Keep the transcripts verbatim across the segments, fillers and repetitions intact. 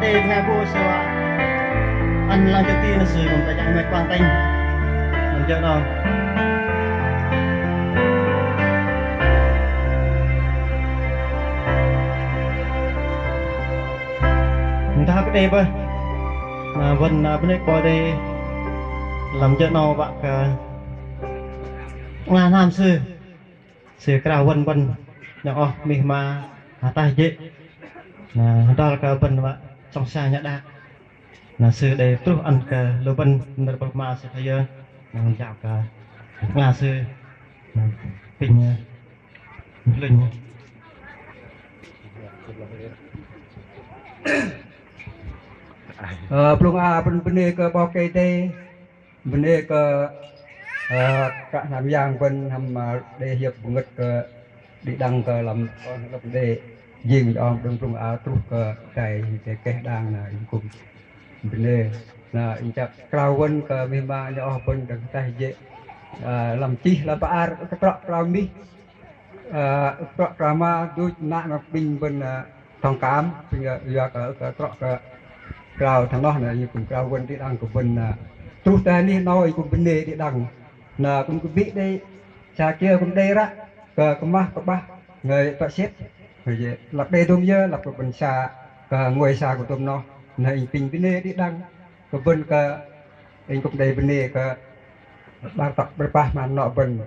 Đe bơngai bu sư ăn lăng jơ ti nơ sư kŭm tơchăng mĕt kuang tĕnh. Lăm jơ noh. Dah pơđe bơih. Na wơ̆n, na bơnê kơ 'Bok Kei-Dei lăm jơ 'nâu wă kơ ngla hnam sư. Sư krao wơ̆n bơ̆n nhŏng oh mih ma ataih jê̆. Na hơdăl kơ bơ̆n wă sŏng sang nhŏng đak. Na sư đei truh ăn kơ lu bơ̆n nơ̆r 'bơ̆p hma sư thoi yơ. Na jao kơ ngla sư. Na pinh lŭnh. Ơ, blŭng a bơ̆n bơnê kơ 'Bok Kei-Dei. Bơnê kơ, ơ, kă hnam yang bơ̆n hăm, ơ, đe hiơ̆k bơngơ̆t kơ đĭ đăng kơ lăm, ơ, lăm đe jing ong đơ̆ng blŭng a truh kơ tai tơ keh đang na inh kŭm bơnê. Na inh chă krao wơ̆n kơ mih ma nhŏng oh bơ̆n đơ̆ng ataih jê̆, ơ, lăm chih lăm bơar kơ trŏ krao mih. Ơ, trŏ krao ma duch nă nŏk pinh bơ̆n, ơ, thông cảm, pinh, ơ, yua kơ, kơ trŏ kơ krao thoi noh na, inh kŭm krao wơ̆n đĭ đăng kơ bơ̆n, ơ, truh tơ anih noh inh kŭm bơnê đĭ đăng. Na kŭm kơbĭ đei, sa kiơ kŭm đei ră, kơ kơmah kơbah, ngơi tŏ sĕt, ngơi lăp đei dôm yơ, lăp kơ bơ̆n sa, kơ ngôi sa kơ dôm noh, na inh pinh bơnê đĭ đăng, kơ bơ̆n kơ, inh kŭm đei bơnê kơ 'Bar tŏk 'bar pah hma 'nŏ bơ̆n,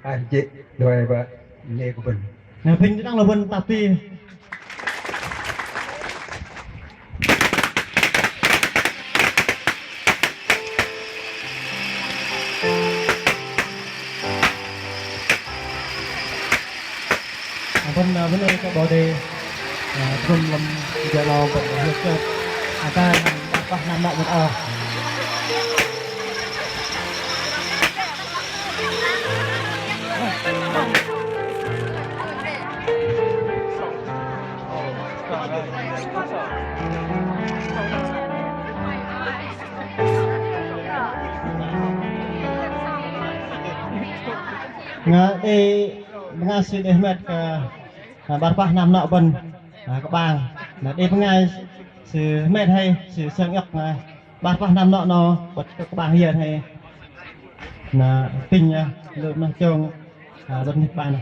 ataih jê̆ đuai bơ̆n, bơnê kơ bơ̆n. Na pinh đĭ đăng lu bơ̆n tap ti. Bơ̆n, ơ, bơnê kơ 'Bok Kei-Dei, ơ, tơgŭm lăm jơ 'nâu bơ̆n hiôk chơt. Ataih 'bar pah hnam 'nŏ bơ̆n oh. Ngă đe bơngai sư đe hơmet kơ, na 'bar pah hnam 'nŏ bơ̆n, na kơ'bang. Na đe bơngai sư hơmet hei, sư sơng iŏk, na 'bar pah hnam 'nŏ 'nâu, bơ̆t kơ kơ'bang hiơ̆ hei. Na pinh, ơ, lu noh chông, ơ, bơ̆n nih kơ'bang noh.